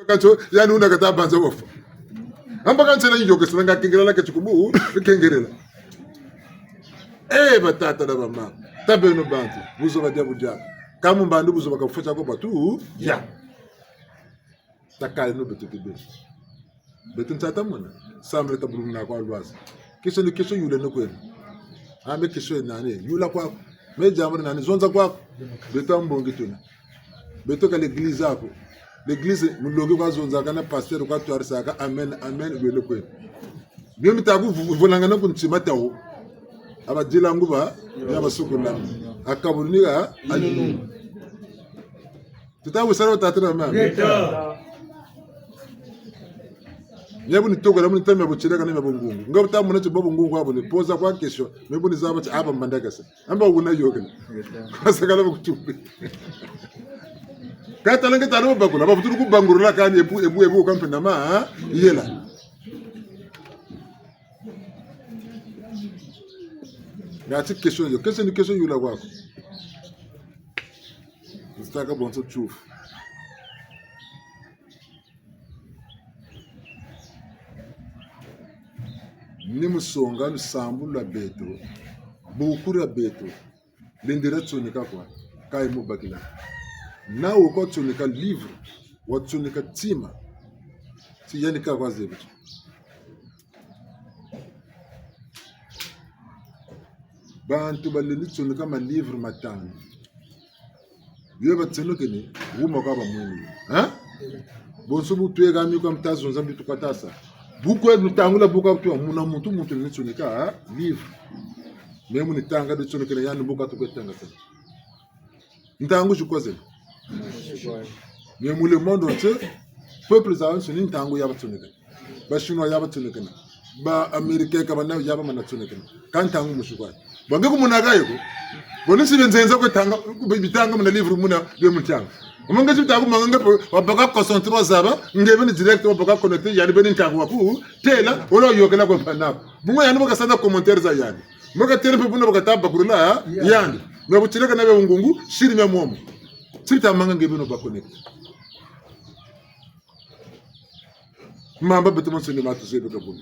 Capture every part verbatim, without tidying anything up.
Kansi yandi una kata banza wafwa. Amba kansi na yo kesa nga kengerela keti kubu, kengerela. Eh, batata na bamama. Ta beno bantu, buzoba dia budia. Ka mu mbandu buzoba ka fweti ko batu, ya. Takaleno beto kibeni. Beto nsata mona. Samble ta bulumuna kwa lwaza. Question ni question yula no kweno. Ah, me question nani? Yula kwa. Me diambu nani? Zonza kwa. Beto mbongi tuna. Beto ka l'église ako. L'église, mulongi kwa zonzaka na pasteur kwa twarisaka. Amen, amen, wele kweno. Bie mitaku vu-, vulangana ku ntima tau. Aba dila nguba, ya basukula. Akabuluniga, anu. Tuta wisala batata na bamama. Ngeta. Mia bu ni tokola, mu ni tama bu tileka na mia bu ngungu. Nga buta mona ti bo bu ngungu abu ni poza kwa question. Mia bu ni zaba ti aba mbandakasa. Amba una yokela. Ngeta. Kwa sakala bu kutupi. Ka tala nge tala bakula, ba futulu kubangulula kani ebu, ebu, ebu kampe na ma, ha? Yela. Ngati question yo. Question ni question yula kwaku. Zitaka bonso tshuf. Ni mu songa lusambu lwa beto, buku lwa beto, lendela tsoneka kwa, ka ye mu bakila. Na wo kwa tsoneka livre, wa tsoneka ntima, ti yandi ka kwa zebi. Bantu balendi tsoneka ma livre matanu. Bie batsonekene, wuma kwa bamweni. Hein? Bonso bu tweka mi kwa mta zonza mbi tukatasa. Bu kwe lutangula bu kwa tuwa, muna muntu, muntu ni tsoneka, hein? Livre. Meme ni tanga de tsonekene yandi bu kwa tukwe tanga tsena. Ntangu zikoze. Mais mu le monde entier, peuple zabansoni ntangu ya batsonekene. Ba Chinois ya batsonekene. Ba Américains ka bana ya bamana tsonekene. Ka ntangu mu zikwa. Bo nge kumonaka yo ko. Bo ni si nzenza kwe tanga, bi-, bitanga muna livre muna, bie mu ntanga. Omo nge si bitanga manga nge pe, wabaka concentré zaba, nge beni direct wabaka connecté, yandi beni ntangu waku, tela, wala yokela kwa mpanako. Bungu yandi baka sana commentaire za yandi. Mbo katele mpe buna bakata bakulula, yandi. Mais bu tileka na bia ngungu, siri mia momo. Siri ta manga nge beno ba connecté. Mamba beto mansoni ma tuzebeka buna.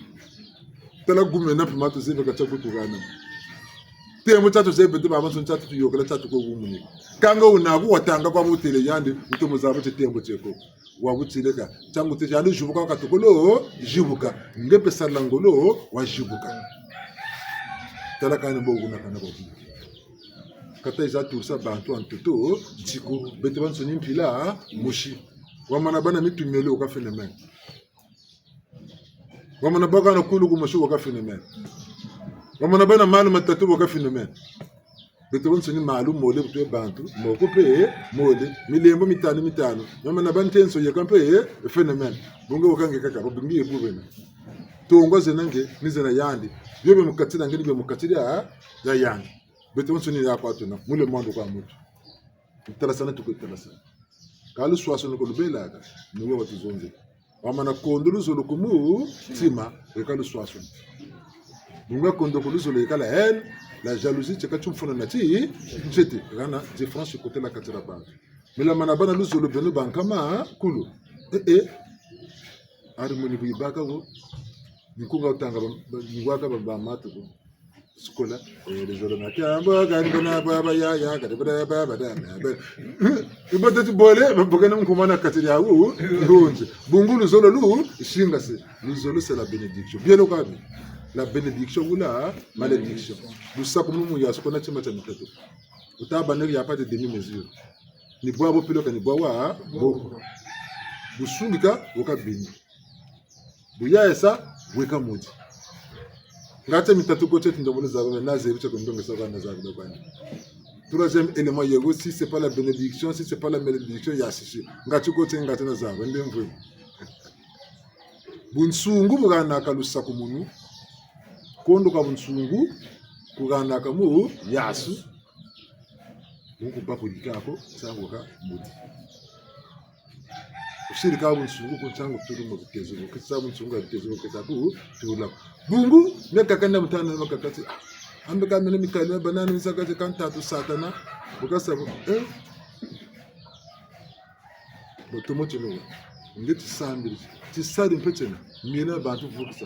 Tala gume na mpe ma tuzebeka tia kutukana. Tembo tia tuzebe beto babansoni tia tuyokela tia tukwe gumuni. Kanga una ku watanga kwa butele yandi, ntomo zaba ti tembo tie ko. Wa butileka. Ntangu ti yandi zibuka wa katukulu, zibuka. Nge mpe sala ngolo, wa zibuka. Tala kani mbo kuna kana kwa kuna. Kata iza turisa bantu a ntoto, nsiku, beto bansoni mpila, mosi. Wamana bana mitu miole, wa ka phénomène. Wamana baka na kulu kumosi, wa ka phénomène. Wamana bana malu matatu, wa ka phénomène. Beto bansoni malu mole bu twe bantu, moko mpe mole, milembo mitanu mitanu. Mama na bantenso yeka mpe phénomène. Bungu wa ka nge kaka, babingi ye bu bena. Tongo zena nge, ni zena yandi. Bie bie mu kati na nge, ni bie mu kati ya, ya yandi. Beto bansoni ya kwa tuna, mu le monde kwa muntu. Talasana tukwe talasana. Ka luswaswanu ko lubelaka, ni wo watuzonzela. Wamana kondo luzolo ku mutima, yeka luswaswanu. Bungu kondo ko luzolo yeka la haine, la jalousie, tieka tumfuna na ti, ntete, gana différence côté na kati na bantu. Mila mana bana luzolo beno bankama kulu. Eh, eh. Ari muni bu yibaka wo. Nkunga utanga ba, ba, ngwaka ba, ba matu ko. Sikola, eh, luzolo na kiambo, kani bana baba ya, ya, kani bana baba da, da, da. Ibo teti bole, bokene nkumana kati ya u, hunzi. Bungu luzolo lu, singase. Luzolo c'est la bénédiction. Bien le kabi. La bénédiction ou la malédiction. Lusakumunu ya sukona tima tia mitatu. Uta bana, il y a pas de demi-mesure. Ni bwa bo piloka, ni bwa wa, bo. Bu sungika, wo ka béni. Bu yayisa, weka maudit. Ngati mitatu ko tie ti ndombolo zaba, mais na zebi tie ko ndongo zaba na zaba do bani. Troisième élément, yego, si c'est pas la bénédiction, si c'est pas la malédiction, ya sisi. Ngati ko tie, ngati na zaba, nde mvwe. Bunsungu buganaka lusakumunu, kondo kwa bunsungu kuganaka mu yasu. Bungu baku yikako, nsangu ka mudi. Usiri ka bunsungu ku nsangu tulu mu bitezo, ku nsangu bunsungu ya bitezo, ku nsangu tulu. Bungu, me kakanda mutana na makakati, ah, ambe ka mene mikali, me banani misaka te kantatu Satana, bukasa bu, eh? Botomo tino. Nge tisambidi. Tisari mpe tiena. Mina bantu vukisa.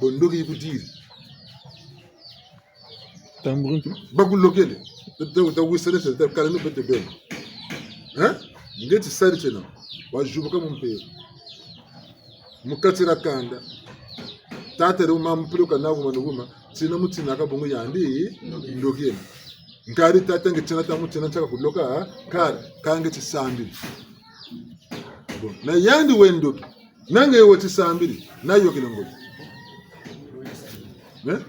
Bo ndoki ikudidi. Tamburi mpe. Bakulokele. Tata, tata, wisele se, tata, kala no beto beno. Hein? Nge tisari tiena. Wazubuka mu mpeve. Mu kati dia kanda. Tata dio mama mpilo kana kuma nuguma. Tina mutina ka bungu yandi. Ndoki ena. Nkari tata nge tina tamu tina ntaka kuloka. Kari. Ka nge tisambidi. Bon. Na yandi we ndoki. Na nge we tisambidi. Na yokele ngolo. Eh?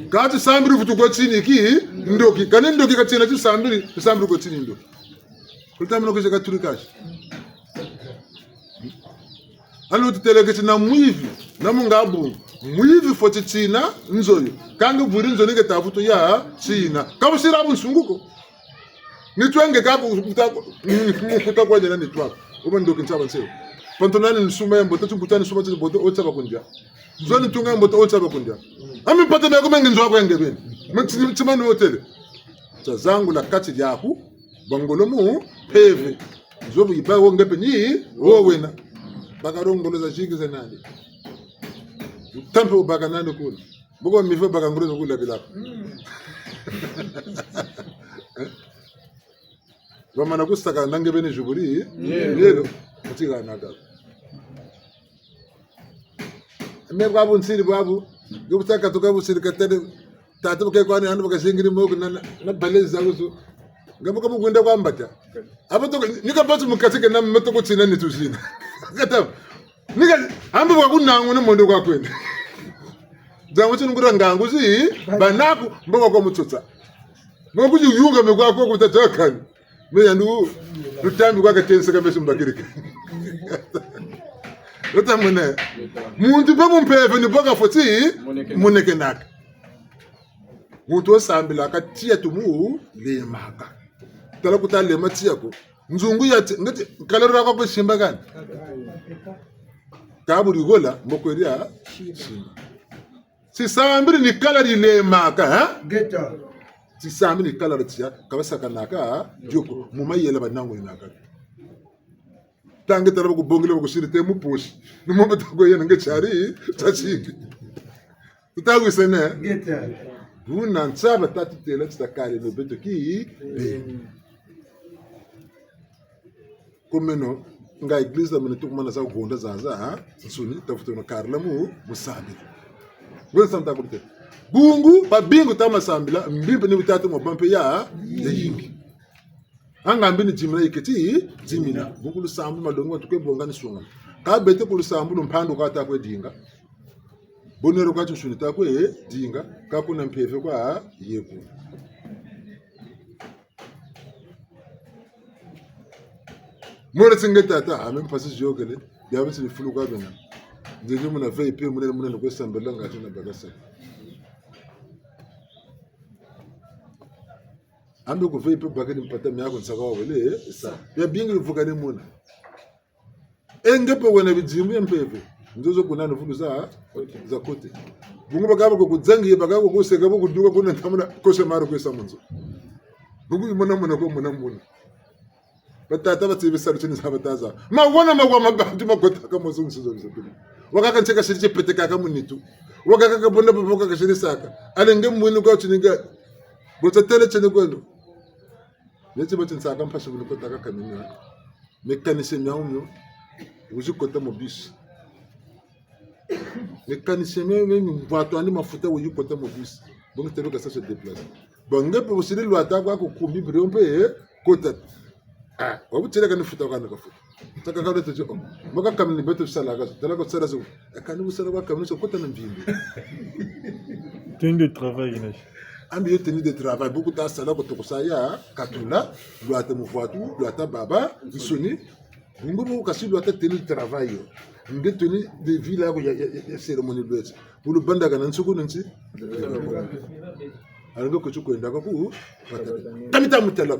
Ka tisambidi vutu kwa tini ki ndoki. Kani ndoki ka tina tisambidi. Tisambidi kwa tini ndoki. Kulita mwana kwiza katuri kashi. Anu tutele keti na mwivi, na mungabu. Mwivi fweti tina nzo yo. Ka nge vwidi nzo ni nge ta vutu ya tina. Ka busila bunsungu ko. Nitu a nge ka ku-, kuta, kuta kwa jana nitu a. Uba ndoki nsaba nseo. Pantalon ni nsumba ya mbote, tunkuta ni nsumba ya mbote, o nsaba kundia. Nzo ni ntunga ya mbote, o nsaba kundia. Ami mpata me kumengi nzo kwa nge beni. Mati, mati manu otele. Tazangula kati diaku, bangolo mu mpeve. Nzo bu iba wo nge mpe ni wo wena. Bakala ngolo zazingi za nani? Utampe ubaka nani kuna? Boko mivo baka ngolo za kula bilaka. Eh? Bamana kusaka na nge beni zuburi. Yelo. Yelo. Kutika naka. Me bwabu nsiri bwabu. Yo kutaka tuka busiri katele. Tata buke kwani anu bakazingiri moko na, na, na balezi za kuzu. Nga buka mugwenda kwa mbata. Abo toko, nika batu mu kati ke na moto ko tina nitu zina. Kata. Nika, ambe kwa kunangu na mondo kwa kwenda. Zangu tinu ngura ngangu zi, banaku, mbo kwa mutsotsa. Mbo kuzi yunga me kwa kwa kutata kani. Me yandu, lutambi kwa katense ka me sumbakirika. Luta mune. Muntu mpe mu mpeve ni bo kafweti, moneke naka. Muntu wasambilaka tiya tumu lemaka. Tala kuta lema tiya ko. Nzungu ya ti-, ngati, kalero kwa kusimbakana. Ka buri gola, mbo kweria simba. Tisambidi ni kala dilemaka, ha? Ngeta. Tisambidi ni kala tiya, ka basakanaka dio ko, mu mayela banangu inaka. Tange tala bakubongela bakusiri te mu poche. Ni mo bata ko yena nge tiari, tasingi. Tutawisene? Ngeta. Buna nsaba tatu tela titakale no beto ki, beni. Komeno, nga église la mene tukumana za gonda zaza, ha? Nsuni, tafuta no karla mu, musambila. Ngwe santa kulite. Bungu, babingu ta masambila, mbimpe ni bitatu mo bampe ya, ya yingi. Anga mbi ni dimina iketi, dimina. Bungu lusambu malongi watuke bonga ni sunga. Ka beto ku lusambu lumpandu kwa ta kwe dinga. Bonero kwa nsuni ta kwe dinga, ka kuna mpeve kwa yeku. Mwana ti nge tata, ame mpasi ziokele, bia biti bifulu kwa bena. Nzenze muna V I P, muna, muna nukwe sambela ngati na bakasa. Ambe ku V I P bakidi mpata miaku nsaka wa wele, sa. Bia bingi bivukane muna. E nge mpe wena bidimbu ya mpeve. Nzo zo kuna ni vulu za, za kote. Bungu bakaba ko kuzangi, bakaba ko kuseka, bo kuduka kuna ntamuna, kose maro kwesa mu nzo. Bungu imona mona ko mona mona. Batata bati bisalu tini za bataza. Ma wana ma wa mabantu makota ka mozo nsizo bizo bino. Wakaka nseka siri peteka ka munitu. Wakaka ka bonda boboka ka siri saka. Alenge mwinu kwa tininga. Bota tele tini kwendo. Neti bati nsaka mpasi bulu kota ka kamina. Mécanicien miau mio, wizi kota mu bus. Mécanicien mio, mio, mio, mvwatu andi mafuta wizi kota mu bus. Bongo tebe ka sa se déplacer. Bon, nge mpe busiri lwata kwa ku kumbi brio mpe, eh, kota. Ah, wabu tele kani futa kwa naka futa. Taka ka leta jo. Maka kamini beto sala ka, tala ko sala zo. E kani busala kwa kamini so kota na mvimbi. Tenue de travail, ina. Ambi yo tenue de travail, bo kuta sala ko toko sa ya, katula, lwata mvwatu, lwata baba, nsuni. Bungu bu kasi lwata tenue de travail yo. Nge tenue de vie la ko ya, ya, ya, ya cérémonie lwete. Bulu bandaka na nsuku nti. Alonga ko tukwenda kwa ku, kami ta mutala.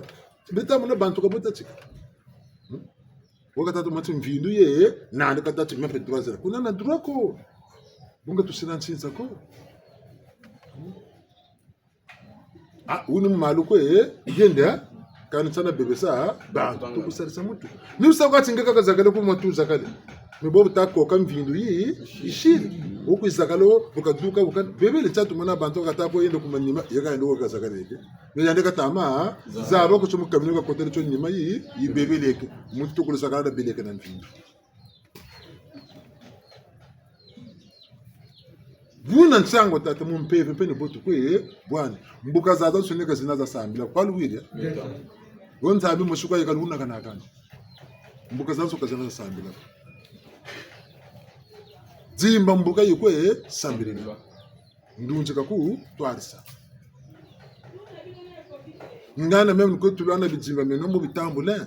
Beta muna bantu ka bota tika. Hmm? Wakata tu mati mvindu ye, na ande kata tu mepe droit zela. Kuna na droit ko. Bunga tusina nsinza ko. Ah, uni malu ko, eh, yende, eh? Kani sana bebesa, bantu, tukusadisa muntu. Ni usa kwa tinga kaka zakale kuma tuzakale. Mais bobo ta koka mvindu yi, isiri. Oku izakalo, bu kaduka, bu ka, bebele tatu mana bantu kata ko yende ku manima, yeka yende kwa kazakale ke. Mais yandi kata ma, zaba ko tsomu kamino kakotele tso nima yi, yi bebeleke. Muntu tukulu zakala da beleke na mvindu. Buna nsangu tata mu mpeve mpe ni bo tukwe, bwana. Mbuka zazansoni ka zina za sambila. Kwa luwiri? Ngeta. Wo Nzambi mosi kwa yeka luna kana kani. Mbuka zazansoni ka zina za sambila. Zimba mbuka yi kwe sambilila. Ndunzi kakutwarisa. Ngana meme ni kwe tulwana bizimba meno mu bitambule.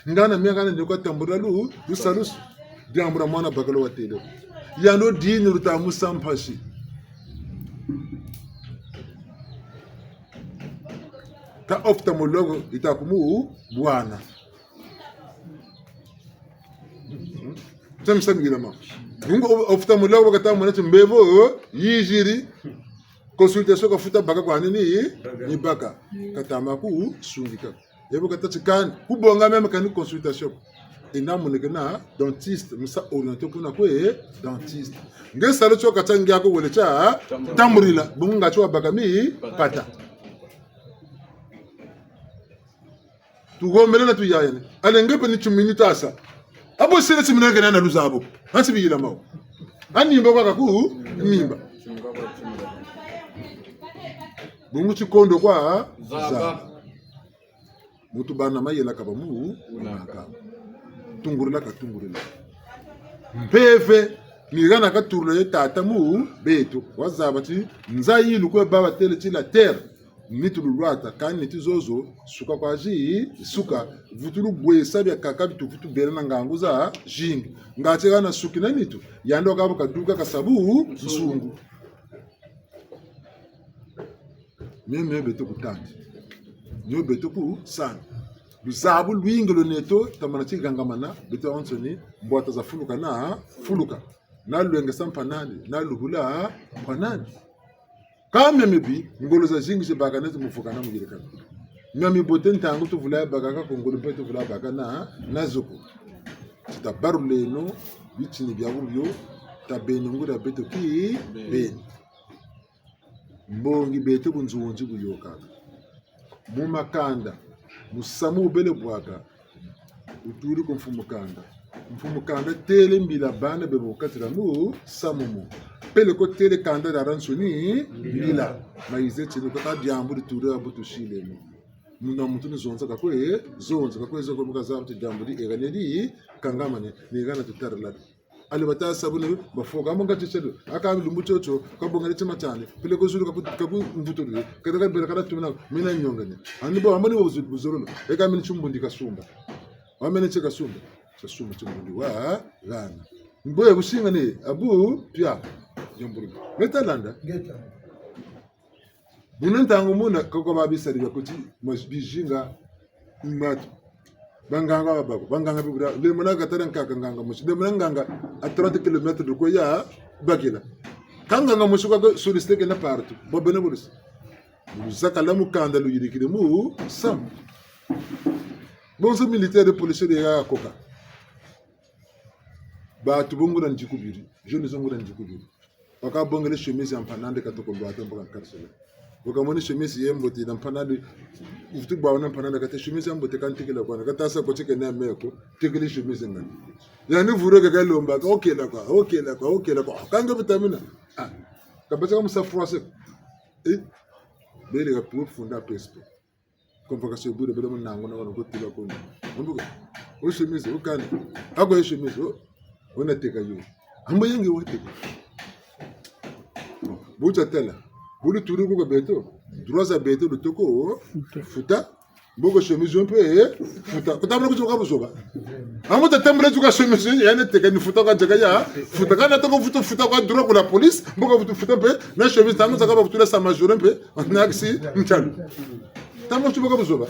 Ngana mia ngana ni kwe tambula lu, lusalusu. Diambu dia mwana bakala watele. Yandi dina luta mu sa mpasi. Ka ophtalmologue ita kumu bwana. Tami sami gila ma. Bungu ophtalmologue kata mwana ti mbevo, yiziri. Consultation kafuta baka kwa nini? Ni baka. Kata ma kusungika. Ebo kata ti kani, kubonga meme kani consultation. Ina moneke na dentiste, mu sa orienter kuna kwe dentiste. Nge salu tio kata nge ako wele tia, tambulila, bungu nga tio baka mi, pata. Tugombele na tuyayane. Ale nge mpe ni tshimini tasa. Abo sele tshimini kena na luzabo. Ansi biyila mau. Animba kwa kaku, nimba. Bungu tshikondo kwa, zaba. Zaba. Muntu bana mayela kaba mu, unaka. Tungurila ka tungurila. Mpeve, ni gana katurula ye tata mu, beto. Wazaba ti, nza yi lukwe baba tele ti la terre. Nitu lulwata, kani nitu zozo, suka kwa zi, suka. Vutu lubwesa biakaka bitu vutu bela na ngangu zazingi. Ngati gana suki na nitu, yandi wakaba kaduka kasabu, nsungu. Mio mio beto kutandi. Mio beto kusani. Luzabu lwingi lwa neto, tamana ti gangamana, beto ansoni, mbwata za fuluka na fuluka. Na lwengesa mpanani, na lubula mpanani. Ka mia mibi, ngolo zazingi zibaka neto mu vukana mu yirikana. Mia mibote ntangu tuvula baka ka ku ngolo mpe tuvula baka na, na zoko. Ti tabaruleno, bitini bia bubio, tabeno nguria beto ki, beni. Mbongi beto bunzunzi buyokaka. Mu makanda, musamu ubele bwaka, utudi ku mfumu kanda. Mfumu kanda tele mbila bana bebo katila mu samu mu. Pele ko tele kanda diadiansoni mbila. Mayize tini kota diambu ditudi abu tusileno. Muna muntu ni zonza kakwe, zonza kakwe, zonza kakwe, mu kazaba ti diambu di egane di kangamane, ni gana tutarila. Ale bata sabu ni bafoka mu ngati tsedo. Aka lumbu tsotso, kabongele tima tiani. Pele ko zulu kaku, kaku mvuturu. Kada kabela kada tumina, mina nyongene. Ani bo, ambani bo buzu-, buzololo. Eka mini tshimbundi kasumba. Wamene tse kasumba. Kasumba tshimbundi wa, gana. Mbo ya kusinga ni, abu, pia. Yomburu. Meta landa. Ngeta. Buna ntangu muna, koko babisari bakuti, mas bijinga, matu. Banganga babako, banganga bibura, lemona katala nkaka nganga mosi, lemona nganga à trente kilomètres de quoi ya bakila. Ka nganga mosi kwa solliciter kena partout, bo bene polisi. Luzakala mu kanda luyirikile mu samu. Bonso militaire de police de ya koka. Batu bo nguria nzikubiri, jeunes zo nguria nzikubiri. Wakabongele chemise ya mpanandi katoko lwata mboka nkarisela. Wakamoni chemise ya mbote na mpanandi, uvutu bwa na mpanandi kata chemise ya mbote kantekela kwa, kata sa ko tike na meko, tekele chemise ngani. Yandi vuro ke kalomba, ka okela kwa, okela kwa, okela kwa. Kanga vitamina. Ah, kabasa kama sa français. Eh, bele ka pour funda P S P. Convocation bure bere mu nango na kono kotula kono. Ambuka. O chemise, o kani. Ako e chemise, o. Ona teka yo. Ambo yenge wa teka. Buta tela. Bulu turi ko beto. Droit za beto lutoko. Futa. Mboko chemise yo mpe, eh, futa. Kutabula kutuka buzoba. Amu tatambula tuka chemise, yandi teka ni futa kwa diaka ya. Futa kana toko futa, futa kwa droit ku la police. Mboko futa, futa mpe. Na chemise, tamu saka ba futula sa major mpe. Na kisi, mtalo. Tamo tubaka buzoba.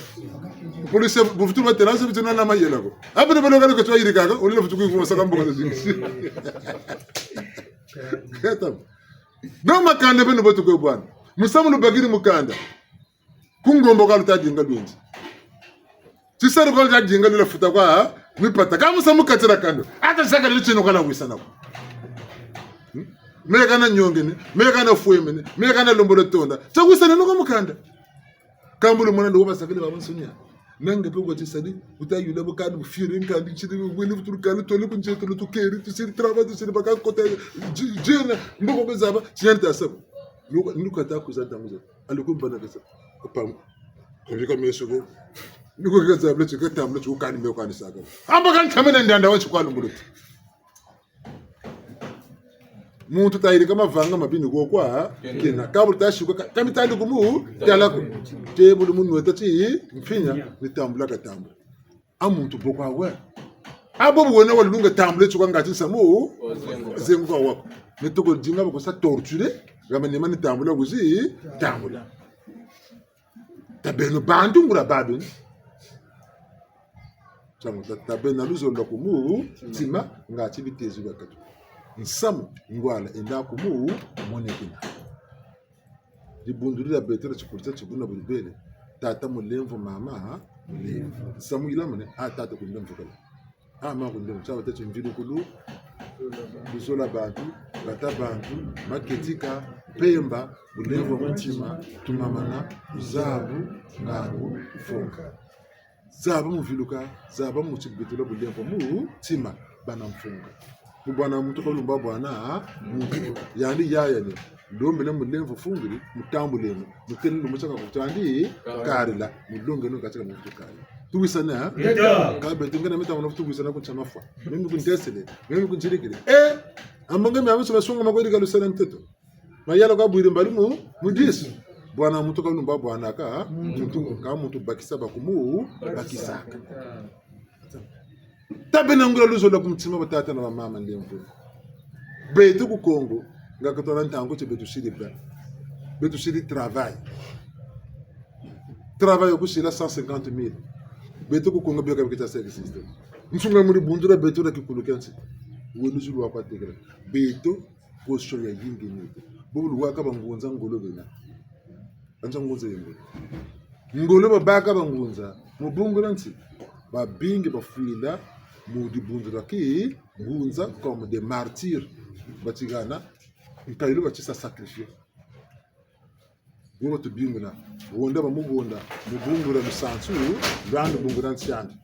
Police, bu vutu ba tela, se vutu na mayela ko. Ape ne belo kale ko twa yirikaka, olelo vutu kuifu saka mboka za zingi. Keta. Donc makanda beno botu kwe bwana. Musamu lubakiri mu kanda. Ku Ngombo ka luta dinga lwenzi. Tisalu kwa za dinga lula futa kwa mipata. Ka musamu katila kando. Ata saka lelo tino kala wisana ko. Hmm? Me kana nyongene, me kana fwemene, me kana lembolo tonda. Tia wisana no kwa mukanda. Kambulu mwana ndo basakele ba mansunya. Nanga pe kwa tisadi, uta yula bukadi bufiri nkandi chiri wele buturu kalu tole kunje tole tukeri, tisiri trava, tisiri baka kota, ji-, jena, mboko bezaba, tinyari ta sabu. Nuka, nuka ta kuza ta muza. Alukumbana kasa. Apam. Kambika meso ko. Nuka kazabla chika tambla chika kani me kani saka. Amba kan tamena ndanda wa chikwa lumbuluti. Muntu tayirika mavanga mabi ni go kwa kena. Kabulu ta shikwa ka-, kami tali kumu, tala ko. Te bulu munu weta ti, mfinya, ni tambula katambula. A muntu bo kwa we. A bobu wena walunga tambule chikwa ngati nsamu, zengu kwa wako. Ni toko dinga bako sa torture, gama ni mani tambula kuzi, tambula. Tabeno bantu ngula babeni. Nsangu ta-, tabeno na luzolo lwa kumu, ntima, ngati bitezo bia katu. Nsamu, ngwala, enda kumu, monekina. Dibundu dia beto dia tshikulu tia tshibuna budi bele. Tata mulemvo, mama, ha? Mulemvo. Nsamu ilamane, ha tata kulemvo kala. Ha mama kulemvo, tshaba tia tshimvilukulu. Luzolo lwa bantu, bata bantu, maketika, mpemba, bulemvo bwa mutima, tumamana, luzabu, ngangu, mfunga. Zaba mu viluka, zaba mu tibetula bulemvo mu ntima, bana mfunga. Mu bwana muntu kalumba bwana muntu. Yandi yaya ni, lombele mulemvo fungidi, mutambuleno, mutele lumbu tiaka kutandi, karila, mulongeno katika muntu karila. Tuwisana, ha? Ngeta. Ka beto ngena meta wana tuwisana ku ntama fwa. Mimi kundesele, mimi kunjirikile. Eh, amanga mi amiso basunga makwedi kalusana nteto. Mayala kwa bwiri mbali mu, mu disu. Bwana muntu kalumba bwana ka, muntu ka muntu bakisa bakumu, bakisaka. Tabeno ngula luzolo lwa ku mutima batata na bamama ndempo. Beto ku Kongo, nga katwala ntangu ti beto sidi ba. Beto sidi travail. Travail yo kusila cent cinquante mille. Beto ku Kongo beka beka sa existe. Nsunga muri bundura beto na kikulu kia nsi. Welu zulu wa kwa tekela. Beto Koso ya yingi nete. Bobo luwaka bangunza ngolo bena. Anza ngunza ye ngolo. Ngolo babaka bangunza. Mu bungu dia nsi. Babingi bafwila mu dibundu dia kingunza comme des martyrs. Batigana. Nkayilu batisa sacrifier. Bobo tubinguna. Honda bamuhonda. Mu bungu dia lusansu, lwandi bungu dia nsi andi.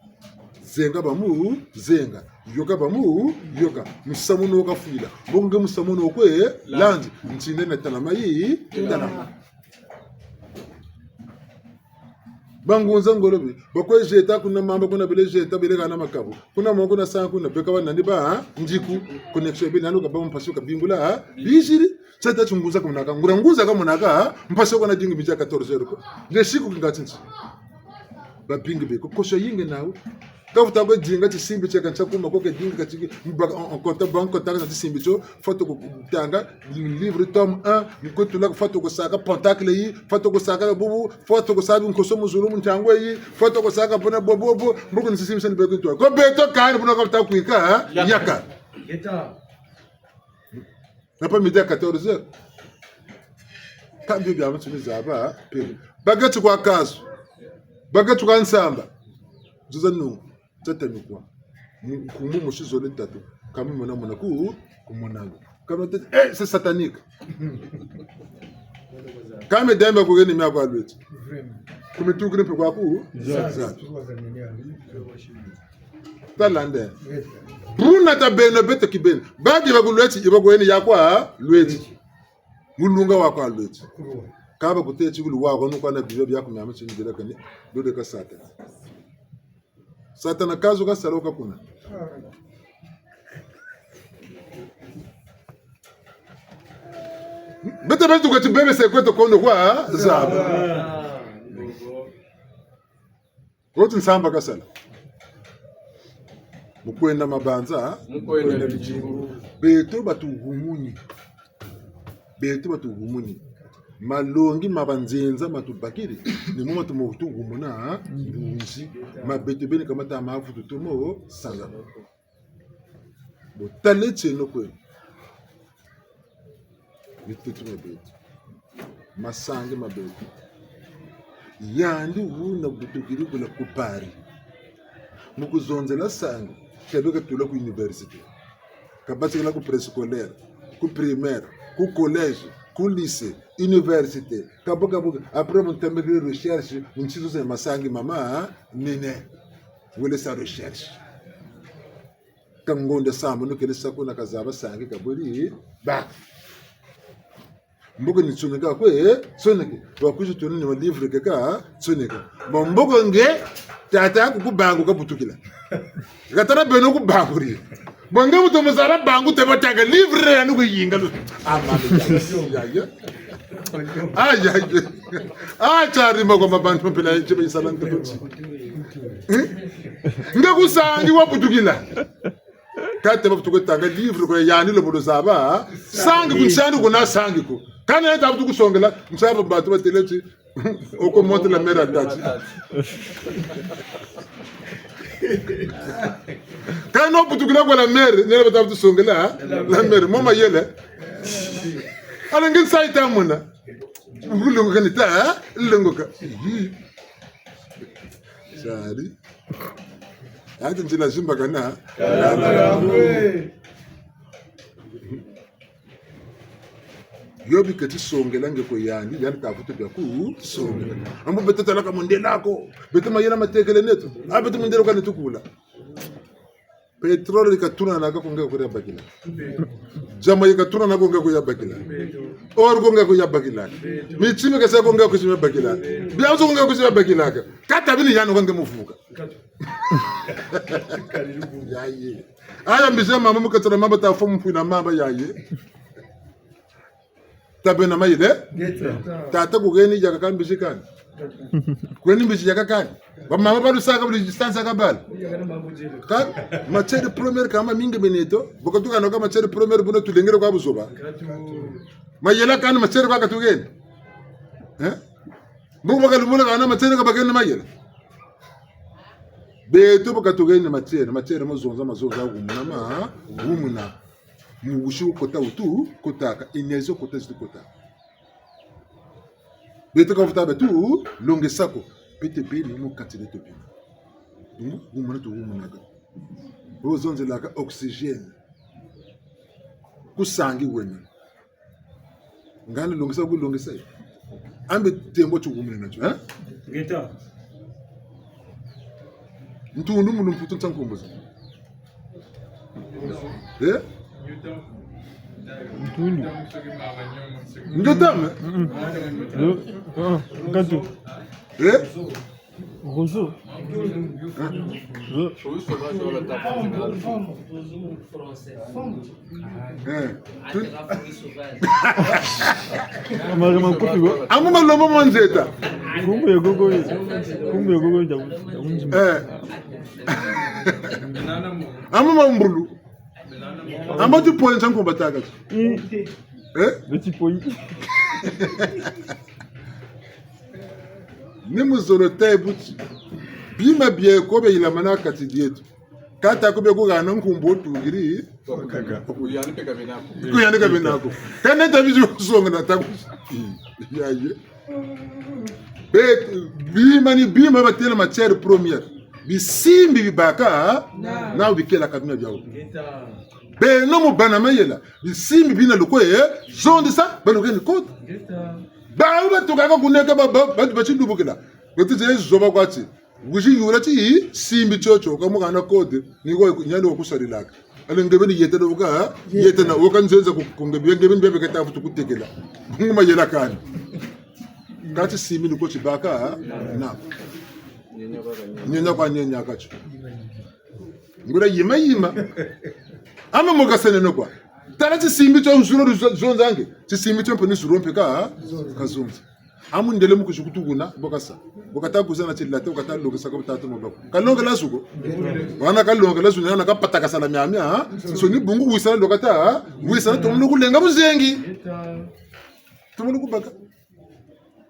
Zenga bamuzenga. Yoka bamuyoka. Musamu no kafwila. Bonge musamu no kwe landi. Ntinde na talama yi, talama. Bangunza ngolo be. Bakwe jeta kuna mamba kuna bele jeta bele kana makabu. Kuna mo kuna sa kuna beka ba nani ba, ha? Ndiku. Connexion bele nanu kaba mpasi kabingula, ha? Biziri. Tata ti ngunza kamonaka, ngula ngunza kamonaka, mpasi kwa na dingi midi ya quatorze heures ko. Nde siku kinga tinti. Babingi beko, koso yingi nawu. Kavuta ko dinga tisimbi tieka ntia kuma ko ke dinga katiki, mbaka, on, on compte, bon, compte na tisimbi tio, faut toko tanga, livre tome un, mkutula faut toko saka pentacle yi, faut toko saka bubu, faut toko saka nkoso mu zulu mu ntangu yi, faut toko saka bona bobo, bobo, mbuku ni tisimbi sani beko ntwa. Ko beto kani buna kavuta kwika, ha? Yaka. Yaka. Yaka. Na pa midi à quatorze heures. Ka bio bia mtu ni zaba, pe. Bagatu kwa kazu. Bagatu kwa nsamba. Zuza nungu. Tata ni kwa. Mu-, kumu mushi zole tatu. Kami mona mona ku, kumona lo. Kami te-, eh, c'est satanique. Kami demba kugeni mia kwa lweti. Vraiment. Kumitukiri pe kwa ku, za, za. Tala nde. Buna tabeno beto kibeni. Badi baku lweti, ibaku eni ya kwa lweti. Mulunga wa kwa lweti. Kaba kuteti kulu wa kwa nukwa na biba bia kumyama chini bila kani. Dode ka Satana. Satana kazu ka saloka kuna. Beto beto kwa tibebe se kweto kondo kwa zaba. Oti nsamba kasala. Mu kwenda mabanza, mu kwenda bidimbu. Beto batuhumuni. Beto batuhumuni. Malongi ma banzenza matubakiri. Ni mo matumo tuhumuna, mbunzi. Ma beto beni kamata mavutu tumo sala. Bo tala tieno kwe. Mitutu ma beto. Masangi ma beto. Yandi wuna butukiri kuna ku Paris. Mu kuzonzela sangi, kia beka tula ku université. Kabatikila ku préscolaire, ku primaire, ku collège, ku lycée, université. Kabu, kabu. Après, mu ntambikila recherche, mu nsitu za masangi mama, hein? Nene. Wele sa recherche. Ka ngonda sambanu kele sa kuna kazaba sangi kabwiri ba. Mboko ni tsoneka kwe, eh? Tsoneke. Wa kwizi tuni ni wa livre keka, tsoneka. Bon, mboko nge, tata aku ku bangu kabutukila. Katala beno ku bangu ri. Bon, nge mutu muzaba bangu te batanga livre ya nuku yinga lu. Ah, mama, ya, ya, ya. Ah, ya, ya. Ah, chari mako mabantu mpila nche ba isala ntoto. Eh? Nge ku sangi wabutukila. Kate babutuka tanga livre kwa yandi lo bolo zaba sangi ku nsandu kuna sangi ku. Kana yandi tabutuka songela, nzaba bantu batele ti, oko monte la mer à Tati. Kana butukila kwa la mer, nele batabutuka songela, hein? La mer, mo mayele. Ala nge nsayi ta mona. Ngulungu kanita, hein? Lunguka. Sari. Ati nzila zimbakana. Yo biketi songela nge kwa yandi, yandi kavutu bia ku songela. Ambu beto talaka mundele ko. Beto mayela matekele neto. A beto mundele kwa neto kula. Pétrole katunanaka ko nge kuya bakila. Diamant katunanaka ko nge kuya bakila. Or ko nge kuya bakila. Miti mi kasa ko nge kuya bakila. Biazo ko nge kuya bakila. Kata bini yandi ko nge mu vuka. Yayi. Aya mbizi mama mu kati dia mamba ta fo mu mpuina mamba yayi. Tabeno mayele? Ngeta. Tata kugeni yaka ka mbizi kani. Kugeni mbizi yaka kani. Bamama balusaka buli distance ya kabala. Ka matière première kama mingi beneto. Bo katukana ka matière première buna tulengele kwa buzoba. Mayela kani matière kwa katugeni. Eh? Bo bakalumbula kana matière ka bakeni mayela. Beto bo katugeni matière, matière mazonza, mazonza wumuna ma, wumuna. Mu wusi kota utu kotaka, énergie kota zitu kota. Beto ka vuta betu longesa ko. Beto beni mu kati dieto beni. Mu, mu muna tu wumunaka. Bo zonzelaka oxygène. Ku sangi wena. Ngani longesa ku longesa. Ambe tembo tu wumuna nacho, hein? Ngeta. Ntundu mu lumputu nta nkumbuza. Eh? Ntundu. Nge tame? Mm-mm. Yo, ah, nkatu. Eh? Roseau. Ro- Eh. Tu- Amari makufi go. Amu malombo ma nzeta. Kumbu ya gogo. Kumbu ya gogo ya, ya unzi. Eh. Amu mambulu. Amba ti pole nsangu mbataka. Mm. Eh? Beti pole. Ni mu zolo ta buti. Bima bie ko bia yilamana kati dieto. Kata ko bia kugana nkumbu tungiri. Kuyani pe kabina ko. Kuyani kabina ko. Kana tabizi songa na taku. Yaye. Be, bima ni bima batela matière première. Bisimbi bibaka, na. Nau bikela kabina biau. Ngeta. Beno mu bana mayela, bisimbi bina lukwe, eh, zondisa, beno keni kota. Ngeta. Bau batukaka kuneka ba, ba, ba, ba chindubukila. Beti je zoba kwa ti. Wizi yula ti, simbi chocho, ka mu kana code, ni kwa nyani wa kusarilaka. Ale nge beni yeta do ka, yeta na, wa ka nzenza ku, ku nge beni, nge beni bia beka ta vutu kutekela. Nguma yela kani. Kati simbi ni ko ti baka, na. Nyenya kwa nyenya kacho. Nguria yima yima. Ama mo kasene no kwa. Tala tisimbi tio nzulu zo-, zonzange. Tisimbi tio mpe ni zulu mpe ka, ka zonza. Amu ndele mu kuzi kutukuna, bo kasa. Bo kata kwiza na tilata, bo kata longesa ko tatu mabako. Kalongela zuko. Wana kalongela zuko, wana kapatakasa na miamia, ha? So ni bungu wisa lo kata, ha? Wisa na tomo kulenga buzengi. Tomo kubaka.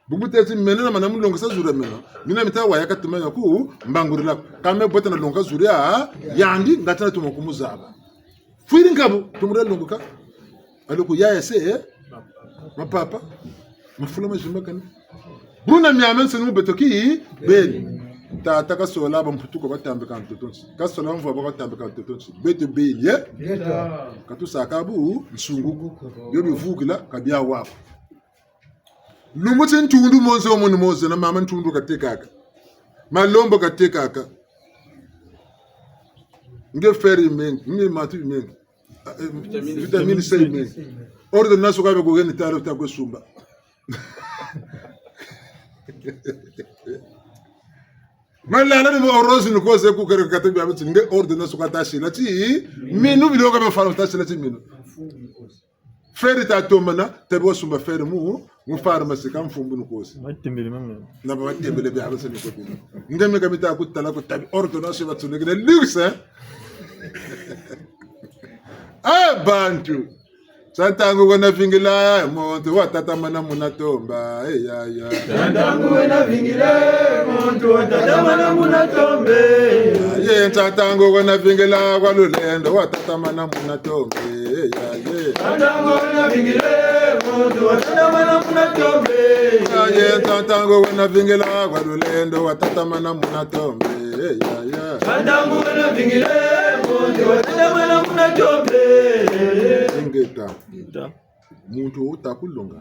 Bungu teti mene na mana mu longesa zulu mena. Mina mita wa ya katuma ya ku mbangurila. Kame bota na longa zulu ya, yandi ngati na tomo kumuzaba. Fwiri nkabu, tomo longoka. Alo ku yaya se, eh? Mapapa. Mafula mazimbakana. Buna miame nsoni mu beto kibeni. Tata kasola bamputu ko batambika ntoto nsi. Kasola mvwama ko batambika ntoto nsi. Beto beni, eh? Ngeta. Ka tusaka bu nsungu ko. Bio bivukila, ka bia wa ko. Lumbu ti ntundu monzo munu monzo na mama ntundu katekaka. Malombo katekaka. Nge fer i mengi, nge matu i mengi. Ah, eh, vitamine C i mengi. Ordonnance kwa be ko geni taro ta ko sumba. Malala ni mo rose ni ko ze ku kere kata bia biti nge ordonnance kwa ta sila ti minu, bilo ka mafaro ta sila ti minu. Fer ta tomana, tabi wasumba fer mu, mu pharmacie ka mfumbu ni kosi. Batembele mama. Na ba batembele bia basa ni ko bino. Nge me ka mita kutala ko tabi ordonnance ba tsuneke na luxe, eh? Eh, bantu. Sa ntangu wena vingila, muntu watatamana muna tomba, eh, ya, ya. Sa ntangu wena vingila, muntu watatamana muna tombe. Ye, sa ntangu wena vingila, kwa lulendo, watatamana muna tombe, eh, ya, ye. Sa ntangu wena vingila, muntu watatamana muna tombe. Ya, ye, sa ntangu wena vingila, kwa lulendo, watatamana muna tombe, eh, ya, ya. Sa ntangu wena vingila, muntu watatamana muna tombe. Ingeta. Ngeta. Muntu wo ta kulonga.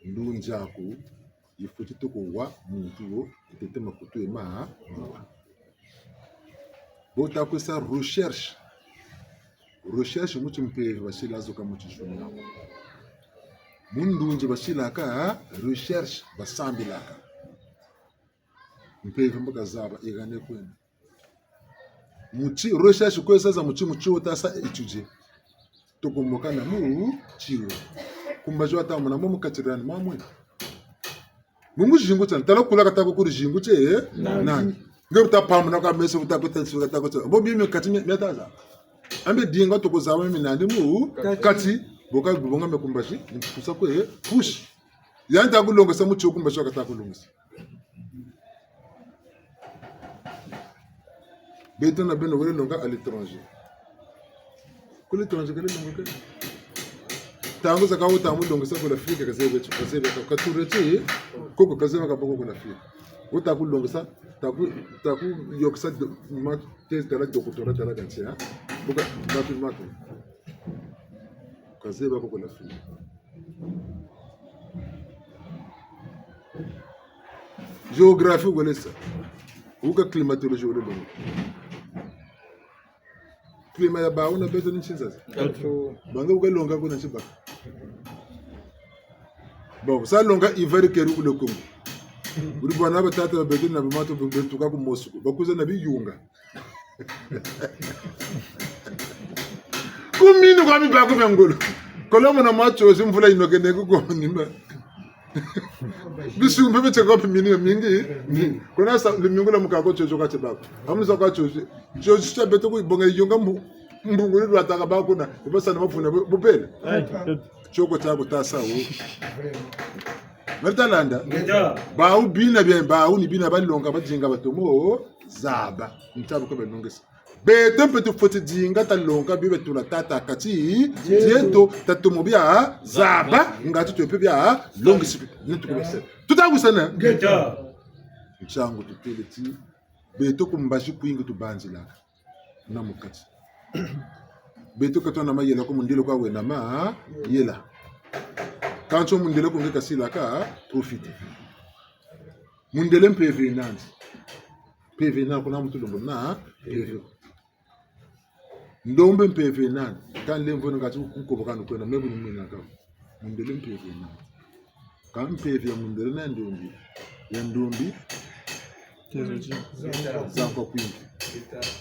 Ndunzi aku, il faut ti toko wa muntu wo, itete makutu ema. Bo ta kwesa recherche. Recherche mu timpeve basila zo ka mu tisuni. Mu ndunzi basilaka recherche, basambilaka. Mpeve mbo kazaba, egane kwenda. Mu ti, recherche kwe sa za mu ti, mu ti wo ta sa étudier. Toko mokana mu ti wo. Kumbazi wata mona mo mu kati diani mamwe. Mu mu zingu tiani, tala kula kata ko kuri zingu tie, eh? Nani? Nani? Nge uta pamuna kwa meso, uta kota nsu, uta kota. Mbo mi, mi kati mi, mi ta za. Ambe dinga toko zaba mi nani mu kati. Kati. Bo ka bonga me kumbazi, ni pusa kwe, eh? Push. Yandi ta kulongesa mu ti wo, kumbazi wa kata kulongesa. Beto na beno wele longa à l'étranger. Ku l'étranger kele longa ke. Ntangu zakaka wo ta mu longesa ku l'Afrique, ka zebi, ka zebi, ka, ka tureti, koko ka zebi ka boko ku l'Afrique. Wo ta kulongesa, ta ku, ta kuyokesa do-, ma-, thèse tala, doctorat tala kansi, ha? Buka, matu, matu. Ka zebi ko ku l'Afrique. Géographie wele sa. Uka climatologie wele longa. Climat ya bawu na beto ni nsi nzazi. Tatu. Banga uka longa kuna nsi baka. Bon, sa longa hiver keri ku le Congo. Uri bwana batata ba beto na bamato beto ka ku Moscou. Bakwiza na biyunga. Ku minu kwa mibaku mia ngolo. Kolo mona mwa tsozi mvula inokene ku kwa nima. Bisumbu bete kwa minu ya mingi. Kuna sa lumingu la mukako tsozi kwa tsebaku. Amuza kwa tsozi. Tsozi tia beto ku bonga yunga mbu-, mbunguli lwataka bakuna. Ibasa na mafuna bu-, bupele. Ai, tut. Tioko tiaku ta sa wo. Mali ta landa? Ngeta. Bawu bina bien, bawu ni bina balonga badinga batomo zaba. Ntabu ko balongesa. Beto mpe tufweti dinga ta longa bio beto na tata kati dieto, ta tomo bia zaba, ngatu twe mpe bia longisi. Ni tuku bese. Tuta wisana? Ngeta. Ntiangu tutele ti, beto ku mbazi kwingi tubanzilaka. Na mu kati. Beto ka tuna mayela ko, mundele kwa wena mayela. Kansi mundele ko nge kasilaka profiter. Mundele mpeve nandi. Mpeve na kuna muntu lombo na mpeve. Ndombe mpeve nandi. Ka nlemvo ngati nkobo kanu kwenda, mebu ni mwina ka. Mundele mpeve nandi. Ka mpeve ya mundele na ndombi. Ya ndombi. Za nkwa kwingi.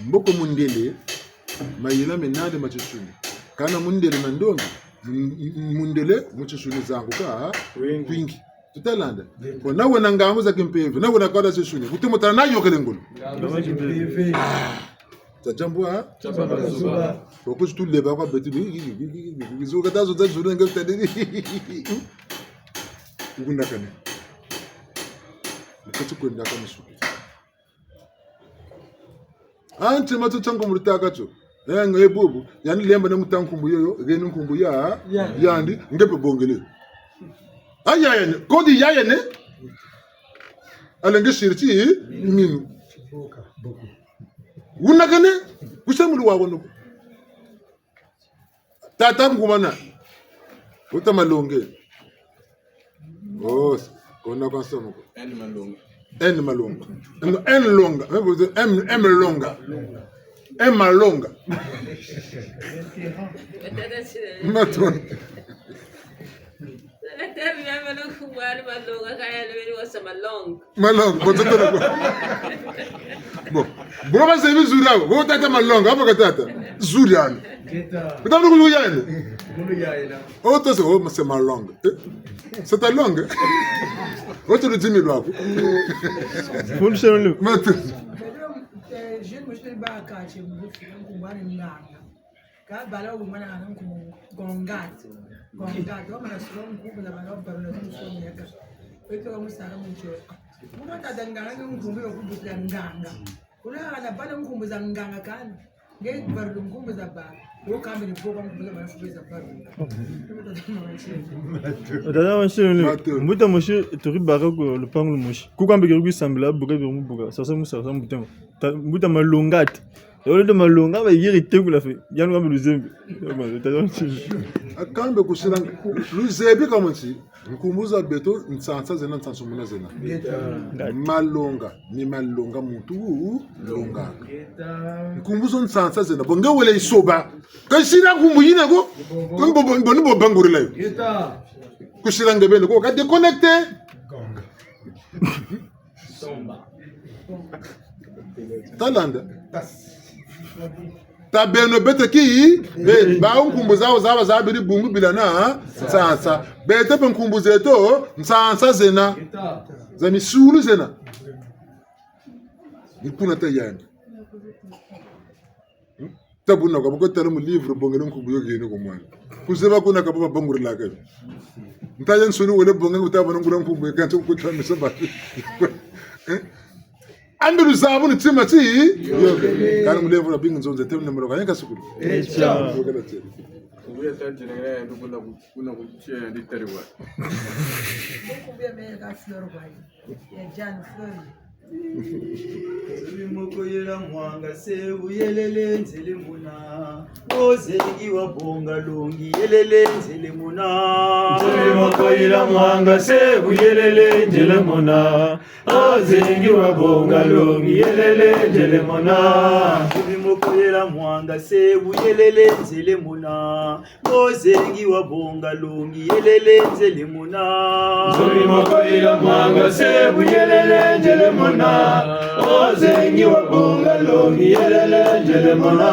Mboko mundele, mayela me nandi ma tisuni. Kana mundele na ndombi, m-, m-, mundele mu tisuni za nkwa kwingi. Kwingi. Tuta landa. Bon, na wena ngangu za kimpeve, na wena kala tisuni. Kutu mutala na yokele ngolo. Ngangu za kimpeve. Ah. Za diambu, ha? Za diambu, ha? Kwa kuzi tuleba kwa beto. Zo kata zo za zulu nge tadi. Ukundakane. Ukati kwenda kwa misuku. Anti matu tango mulitaka tu. Eh, nge bubu. Yandi lemba ne muta nkumbu yoyo, geni nkumbu ya, ya, yandi, nge mpe bongele. Aya yene, kodi ya yene. Allez, nge siri ti minu. Una kane, kusa mulu wa wono. Tata ngumana. Uta Malonga. Oh, kona kwa somo ko. N Malonga. N Malonga. Non, N longa. Eh, vous dites M, M longa. M Malonga. Matondo. Malonga, bon, tata ko. Bon, bro, ba zebi zulu yawu, bo tata Malonga, abo ka tata. Zulu yani. Uta mulu kulu yani. Oh, toi, c'est, oh, c'est ma langue. Eh, c'est ta langue. Oh, tu le dis, mais là. Faut le changer. Maintenant. Eh, je me suis dit, bah, quand tu me dis, on va aller là. Ka bala wo mana ana nkumbu Gongat. Gongat. Wo mana solo nkumbu za bala wo bala na nkumbu so miaka. Beto ka musaka muntu. Muko tata nganga nkumbu yo kubuta nganga. Kuna ana bala nkumbu za nganga kana. Nge bala nkumbu za ba. Wo kambe ni boka nkumbu za bala fuku za bala. Tata wa nshini. Matondo. Mbuta mosi, turi baka ku lupangu mosi. Kukwambe kiri kwisambila, buka biri mu buka. Sasa musa, sasa mbuta. Ta-, mbuta Malonga ti. Yo le Malonga ba yiri te kula fe. Yanu kambe luzembi. Yo, ma, tata wa nshini. Akambe kusila luzembi kama nti. Nkumbu za beto, nsansa zena, nsansu muna zena. Malonga, ni Malonga muntu longa. Nkumbu zo nsansa zena. Bo nge wele isoba. Kasila nkumbu yina ko. Ko mbo, mbo, mbo, mbo bangurila yo. Kusila nge bene ko. Ka déconnecté. Ta landa. Ta beno beto ki, be, bawu nkumbu zawu zaba zabiri bungu bila na nsansa. Beto mpe nkumbu zeto, nsansa zena. Za misulu zena. Ni kuna ta yandi. Hmm? Ta buna kwa bako tala mu livre bongele nkumbu yo gene ko mwana. Kuzeba kuna ka baba bangurila ka. Nta yansoni wele bonga kuta bana ngula nkumbu ya kanto kuta misa ba. Eh? Ambe luzabu ni tima ti. Yo. Kana mu livre bingi nzonze te na maloka yanga sukulu. Eh, cha. Yo kala te. Kubuya tanti na ngana ya ndukuna ku-, kuna kuchia ya nditari wa. Kubuya me ka flor kwa. Ya Jean Fleury. Nzobi moko yela mwanga se buyelele nzele mona. Ozengi wa bonga longi yelele nzele mona. Nzobi moko yela mwanga se buyelele nzele mona. Ozengi wa bonga longi yelele nzele mona. Nzobi moko yela mwanga se buyelele nzele mona. Ozengi wa bonga longi yelele nzele mona. Nzobi moko yela mwanga se buyelele nzele mona. Ozengi wa bonga longi yelele nzele mona.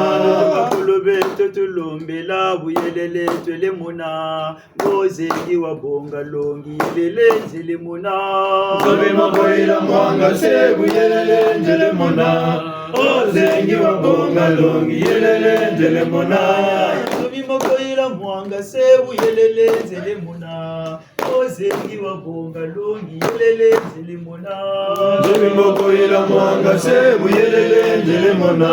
Bakulu beto tulombela buyelele twele mona. Ozengi wa bonga longi yelele nzele mona. Nzobi moko yela mwanga se buyelele nzele mona. Ozengi wa bonga longi yelele nzele mona. Nzobi moko yela mwanga se buyelele nzele mona. Ozengi wa bonga longi yelele nzele mona. Nzobi moko yela mwanga se buyelele nzele mona.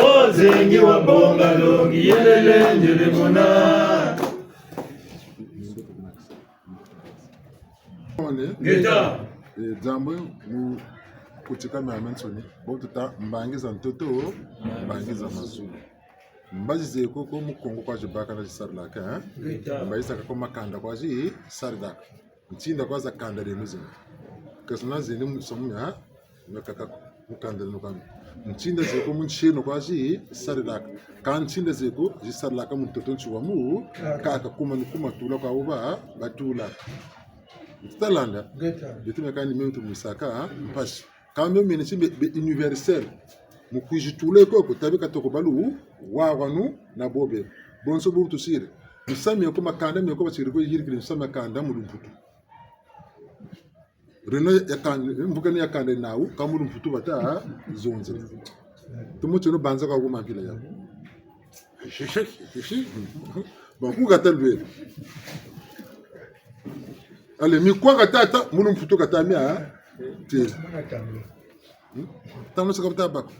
Ozengi wa bonga longi yelele nzele mona. One. Ngeta. Eh, diambu mu kutika mia mensoni. Bo tuta mbangi za ntoto, mbangi za mazulu. Mbazi zeko ko mu Kongo kwa zibaka na zisarilaka, eh? Ngeta. Mbazi zaka ko makanda kwa zisarilaka. Ntinda kwa za kanda leno zina. Kasuna zini mu somu ya Nokaka mukanda leno kami. Ntinda zeko mu nsi eno kwa zisarilaka. Ka ntinda zeko zisarilaka mu ntoto nsi wa mu kaka kuma ni kuma tula kwa uba batula. Tuta landa. Ngeta. Beto mia kani meme tumwisaka mpasi. Ka meme mene si be, be universel. Mu kwizi tula koko tabi katoko balu wa wanu na bobe. Bonso bu tusiri. Misamu mia ko makanda mia ko basiri ko yirikiri misamu mia kanda mu lumputu. Reno ya kanda, mbuka ni ya kanda nawu, ka mu lumputu bata zonzela. Tumu tino banza kwa kuma mpila ya. Bon, ku kata lwe. Allez, mi kwa kata ta, mu lumputu kata mia, te. Hmm? Tano saka bata bako.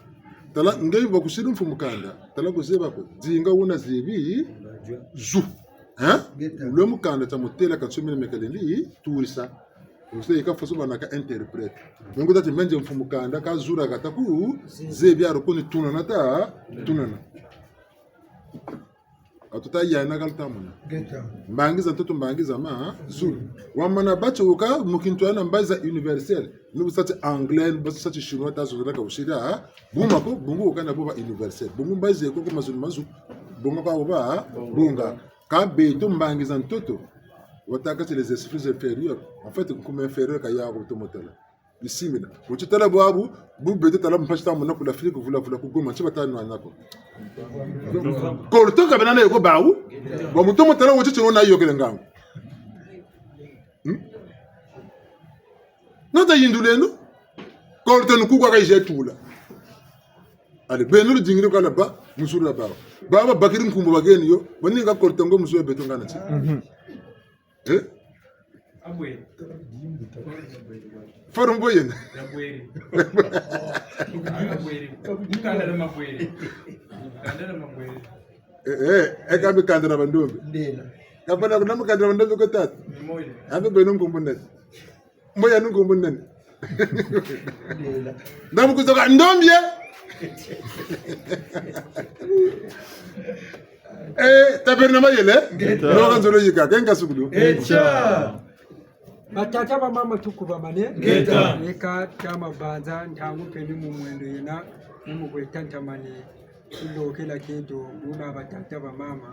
Tala, nge bakusidi mfumu kanda. Tala kuzeba ko. Dinga una zebi. Zu. Hein? Ngeta. Ulwe mu kanda ta mutela ka nsumi na mekalendi, turisa. Uste ika faso banaka interprète. Mungu tati menze mfumu kanda ka zura kata ku zebi aro kuni tunana ta tunana. Atuta yana kalta muna. Ngeta. Mbangi za ntoto, mbangi za ma zulu. Wamana bati uka mukintu yana mbazi za universel. Nubu sati anglais, nubu sati chinois, ta zulu ka usida. Buma ko, bungu ukana buba universel. Bungu mbazi ko ko mazulu mazu. Bunga kwa buba, bunga. Ka beto mbangi za ntoto. Wataka ti les esprits inférieurs. En fait, nkuma inférieur ka ya ko tomo tala. Bisimila. Uti tala bwabu, bu beto tala mpasi ta mona ku l'Afrique, vula vula ku Goma, nti bata nwana ko. Coltan ka bena na yo ko bawu. Bwa mu tomo tala uti tino na yo kele ngangu. Hmm? No ta yinduleno. Coltan kuku aka ize tula. Allez, beno ludingiri kala ba, mu zulu la bawu. Baba bakiri nkumbu bakeni yo, baninga Coltan ngo mu zulu beto ngana ti. Mhm. Eh? Abwe. Faru mbo yena. Abwe. Abwe. Kanda na mabwe. Kanda na mabwe. Eh, eh, e kambi kanda na bandombe. Ndela. Kapana kuna mukanda na bandombe ko tata. Ni moyo. Ambe beno nkumbu nani? Mbo yanu nkumbu nani? Ndela. Ndamu kuzoka ndombe. Eh, taberna mayele? Ngeta. Noka nzolo yika, kenga sukulu. Echa. Batata, bamama, tukubamane. Ngeta. Eka tama banza, ntangu mpe ni mu mwendo yena, ni mu kwe tantamane, tulokela kento, buna batata, bamama,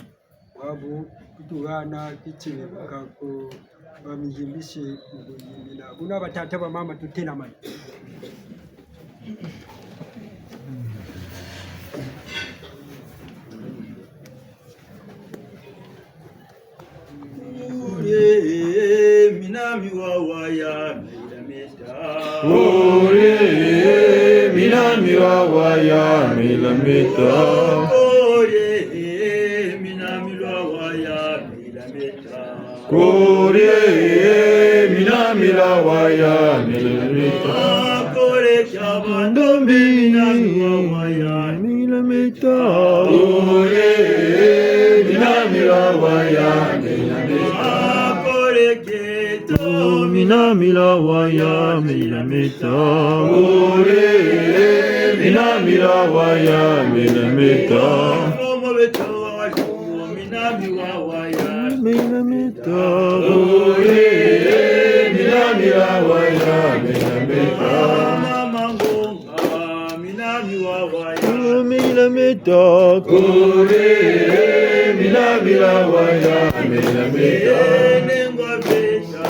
wabu, kutugana, kitini, kako, bamiyimbisi, mu kuyimbila. Buna batata, bamama, tutelamane. Ore, mina miwawa ya mila meta. Ore, mina miwawa ya mila meta. Ore, mina miwawa ya mila meta. Kore, mina milawa ya mila meta. Kore kia bandombe, mina miwawa ya mila meta. Kore, mina milawa ya mila meta. Kore keto, mina milawa ya mila meta. Kore, mina milawa ya mila meta. Komo beto, mina miwawa ya mila meta. Ore, mina miwawa ya mila meta. Mama Ngonga, mina miwawa ya mila meta. Ore, mina miwawa ya mila meta. Nengwa Beta,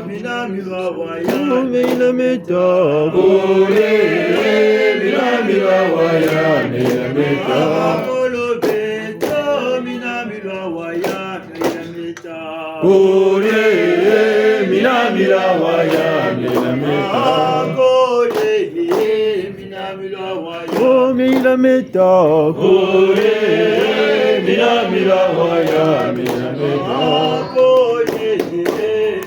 mina miwawa ya mila meta. Ore, mina miwawa ya mila meta. Kolo Beta, mina miwawa ya mila meta. Kore, mina miwawa ya mila meta. Kore, mina miwawa ya. Oh, mila meta. Kore, mina miwawa ya mila meta. Kore,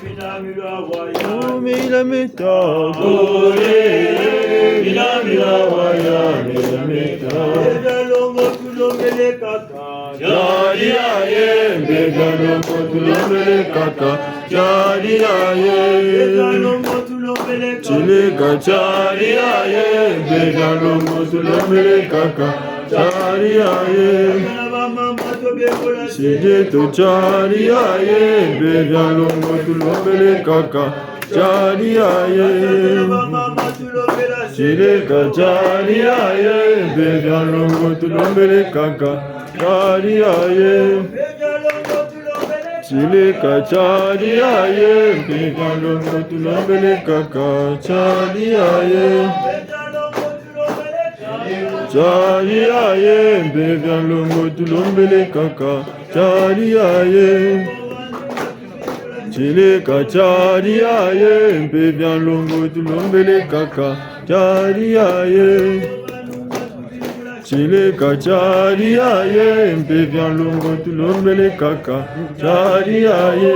mina miwawa ya. Oh, mila meta. Kore, mina miwawa ya mila meta. Eza longo tulombele kaka. Chadi yaye, mpeve ya longo tulombele kaka. Chadi yaye. Chileka chadi yaye, mpeve ya longo tulombele kaka. Chadi yaye. Sideto chadi yaye, mpeve ya longo tulombele kaka. Chadi yaye. Chileka chadi yaye, mpeve ya longo tulombele kaka. Chadi yaye. Chileka chadi yaye, mpeve ya longo tulombele kaka. Chadi yaye. Chadi yaye, mpeve ya longo tulombele kaka. Chadi yaye. Chileka chadi yaye, mpeve ya longo tulombele kaka. Chadi yaye. Chileka chadi yaye, mpeve ya longo tulombele kaka. Chadi yaye.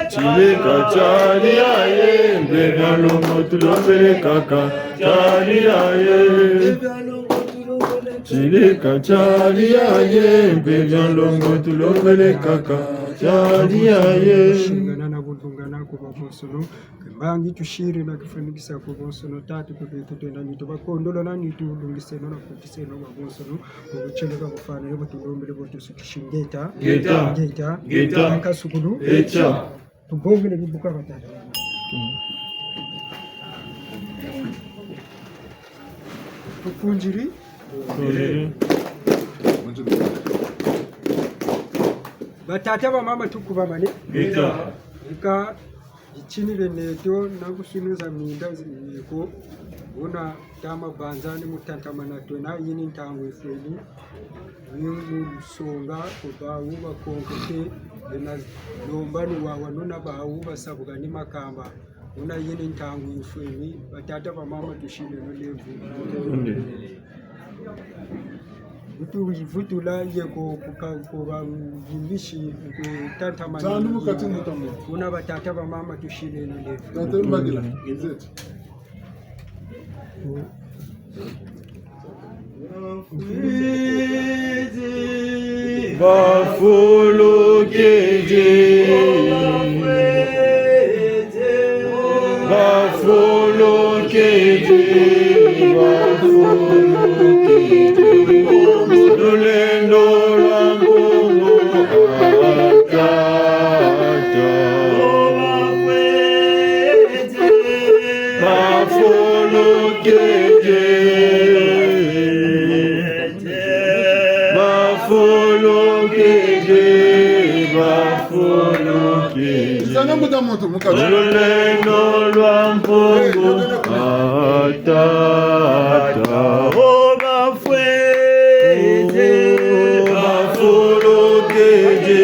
Chileka chadi yaye, mpeve ya longo tulombele kaka. Chadi yaye. Chileka chadi yaye, mpeve ya longo tulombele kaka. Tadi yaye. Shingana na bulungana kwa bonsono. Mbangi tushiri na kifwanikisa kwa bonsono. Tatu kwa beto twenda nitu bakondolo na nitu lungiseno na kutiseno kwa bonsono. Kwa buchele kwa bufana, yobo tulombele bo tusukisi ngeta. Ngeta. Ngeta. Ngeta. Kasukulu. Echa. Tubongele bibuka batata. Tukunjiri. Batata, bamama, tukubamane. Ngeta. Ika, ichini beneto na kusunuza minda ziko. Una tama banza ni mutatamana twena yini ntangu ifweni. Ni mu lusonga kwa bawu bakonkote, bena lomba luwawanu na bawu basabuka ni makamba. Una yini ntangu ifweni, batata, bamama, tushileno lemvu. Vutu-, vutula yeko kuka-, kuba mbimbisi kwe tantamana. Zanu mukati mutamu. Una batata, bamama, tushileno lemvu. Tata Mbagila, nzeti. Bafolokedi. Bafolokedi. Bafolokedi. Lulendo lwa Mpungu Tata. Bafolokedi. Bafolokedi. Bafolokedi. Zana muta muntu mukati. Lulendo lwa Mpungu Tata. O bafwete. Bafolokedi.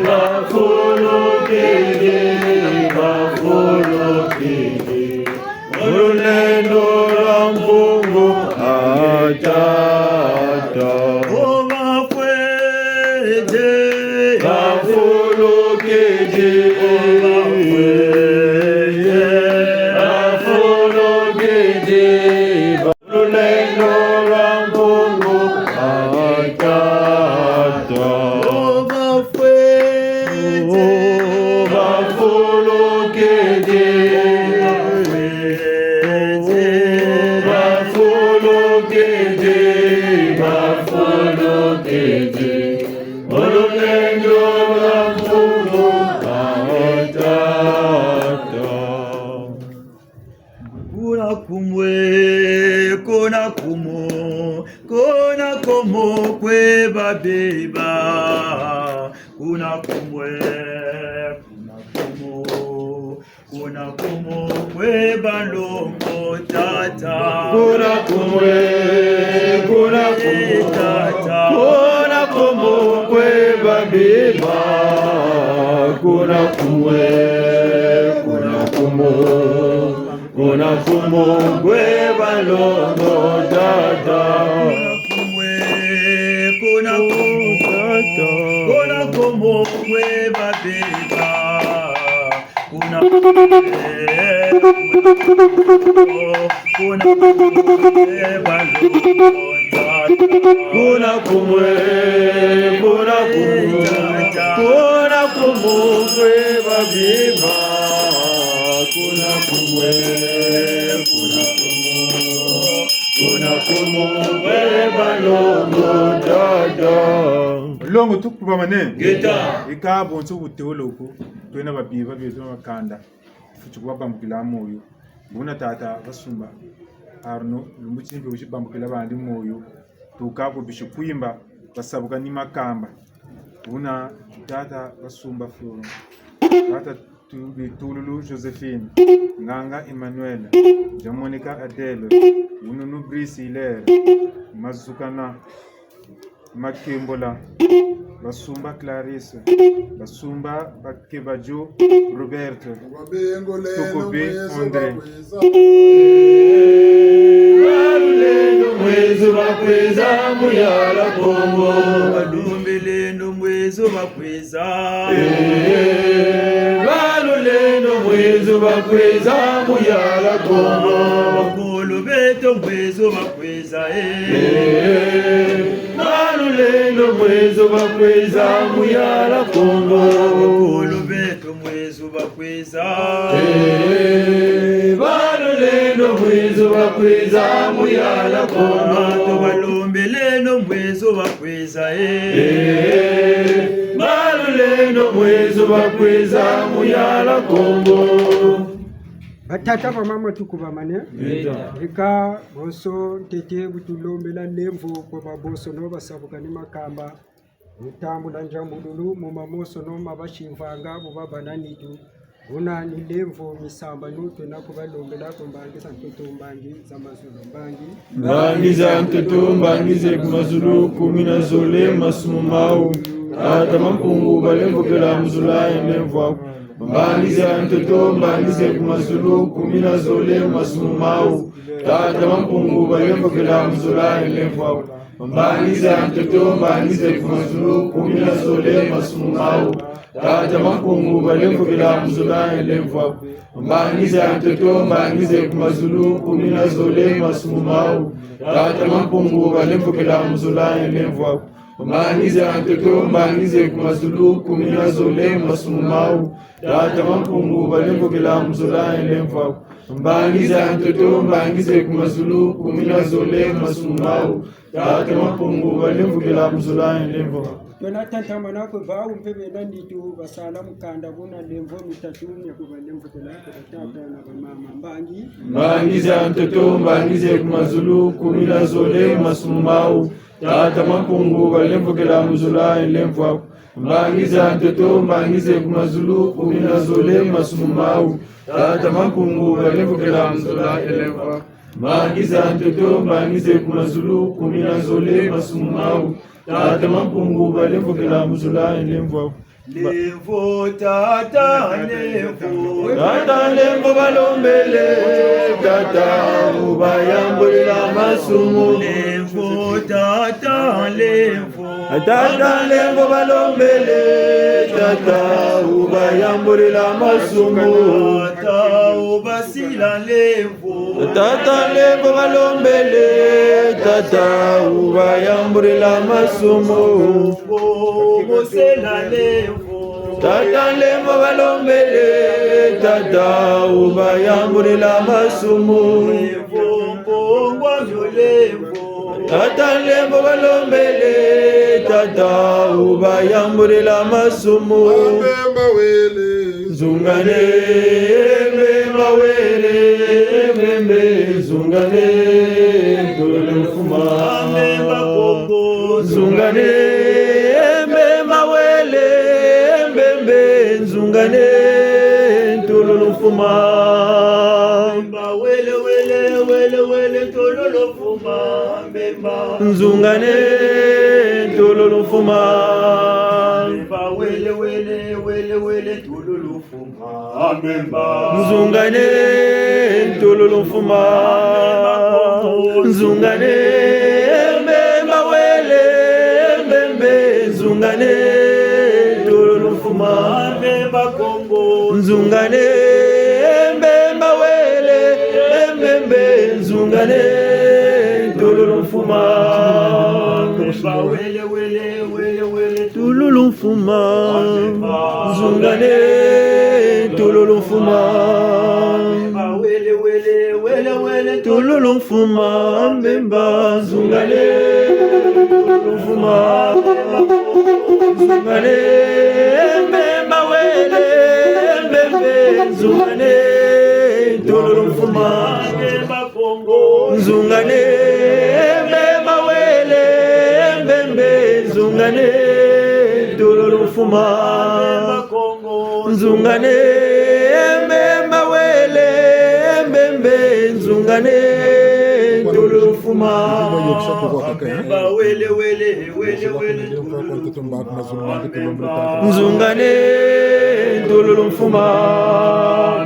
Bafolokedi. Bafolokedi. Lulendo lwa Mpungu Tata. O bafwete. Bafolokedi. O bafwete. Bafolokedi. Lulendo lwa Mpungu Tata. O bafwete. Bafolokedi. Bafolokedi. Bafolokedi. Lulendo lwa Mpungu Tata. Kuna kumwe, kuna kumu, kuna kumu kwe babeba. Kuna kumwe, kuna kumu, kuna kumu kwe balongo tata. Kuna kumwe, kuna kumu, tata. Kuna kumu kwe babeba. Kuna kumwe, kuna kumu. Kuna kumu kwe balongo tata. Kuna kumwe, kuna kumu tata. Kuna kumu kwe babeba. Kuna kumwe, kuna kumu, kuna kumu kwe balongo tata. Kuna kumwe, kuna kumu, kuna kumu kwe babeba. Kuna kumwe, kuna kumu, kuna kumu kwe balongo tata. Longo, tukubamane. Ngeta. Ika bonso buteolo ko, twena babeba beto na makanda. Fweti kubabambukila moyo. Buna tata Basumba Arnaud, lumbu ti mpe wizi bambukila bandi moyo. Tuka ku bisi Kwimba, basabuka ni makamba. Buna tata Basumba Florent. Tata Tu-, Bitululu Josephine. Nganga Emmanuel. Diamonika Adèle. Wununu Brice Hilaire. Mazukana. Makembola, Basumba Clarisse, Basumba Bakebadio Robert, Tokobe André. Balulendo mwezo bakweza Muyala Kongo. Balumbilendo mwezo bakweza. Eh, balulendo mwezo bakweza Muyala Kongo. Bakulu beto mwezo bakweza, eh. Eh, balu- Lendo mwezo bakwiza mu Yala Kongo. Bakulu beto mwezo bakwiza. Eh, balulendo mwezo bakwiza mu Yala Kongo. Bato balombe lendo mwezo bakwiza, eh. Eh, balulendo mwezo bakwiza mu Yala Kongo. Batata, bamama, tukubamane. Ngeta. Eka bonso ntete bu tulombela lemvo kwa babonsono basabukani makamba mu tambula njambululu mu mamonsono ma basimvanga bu babana nitu. Buna ni lemvo misambanu twena kubalombela ku mbangi za ntoto, mbangi za mazulu, mbangi. Mbangi za ntoto, mbangi ze ku mazulu, kumi na zole masumu mau. Tata Mampungu balemvokela mu zola ye lemvo aku. Mbangi za ntoto, mbangi ze ku mazulu, kumi na zole masumu mau. Tata Mampungu balemvokela mu zola ye lemvo aku. Mbangi za ntoto, mbangi ze ku mazulu, kumi na zole masumu mau. Tata Mampungu balemvokela mu zola ye lemvo aku. Mbangi za ntoto, mbangi ze ku mazulu, kumi na zole masumu mau. Tata Mampungu balemvokela mu zola ye lemvo aku. Mbangi za ntoto, mbangi ze ku mazulu, kumi na zole masumu mau. Tata Mampungu balemvokela mu zola ye lemvo aku. Mbangi za ntoto, mbangi ze ku mazulu, kumi na zole masumu mau. Tata Mampungu balemvokela mu zola ye lemvo aku. Twena tatamana kwe bau mpe bena nitu basala mukanda buna lemvo mitatu mia kubalemvokela kwa batata na bamama. Mbangi. Mbangi za ntoto, mbangi ze ku mazulu, kumi na zole masumu mau. Tata Mampungu balemvokela mu zola ye lemvo aku. Mbangi za ntoto, mbangi ze ku mazulu, kumi na zole masumu mau. Tata Mampungu balemvokela mu zola ye lemvo aku. Mbangi za ntoto, mbangi ze ku mazulu, kumi na zole masumu mau. Tata Mampungu balemvokela mu zola ye lemvo aku. Lemvo, tata, lemvo. Tata, lemvo balombele, tata, ubayambulila masumu. Lemvo, tata, lemvo. Tata, lemvo balombele, tata, ubayambulila masumu. Tata, ubasila lemvo. Tata, lemvo balombele, tata, ubayambulila masumu. Kongo, bosela lemvo. Tata, lemvo balombele, tata, ubayambulila masumu. Lemvo, Kongo, amio lemvo. Tata, lemvo balombele, tata, ubayambulila masumu. Mbemba wele. Nzungane, Mbemba wele, Mbembe, nzungane, ntololo mfuma. Mbemba Kongo. Nzungane, Mbemba wele, Mbembe, nzungane, ntololo mfuma. Mbemba wele, wele, wele, wele, ntololo mfuma, Mbemba. Nzungane, ntololo mfuma. Mbemba wele, wele, wele, wele, ntololo mfuma, Mbemba. Nzungane, ntololo mfuma. Nzungane, Mbemba wele, Mbembe, nzungane, ntololo mfuma. Mbemba Kongo. Nzungane, Mbemba wele, Mbembe, nzungane, ntololo mfuma. Mbemba wele, wele, wele, wele, ntololo mfuma. Nzungane, ntololo mfuma. Mbemba wele, wele, wele, wele, ntololo mfuma, Mbemba, nzungane, ntololo mfuma. Nzungane, Mbemba wele, Mbembe, nzungane, ntololo mfuma. Nzungane, Mbemba wele, Mbembe, nzungane, ntololo mfuma. Nzungane, Mbemba wele, Mbembe, nzungane, ntololo mfuma. Mbemba wele, wele, wele, wele, ntololo mfuma. Nzungane, ntololo mfuma.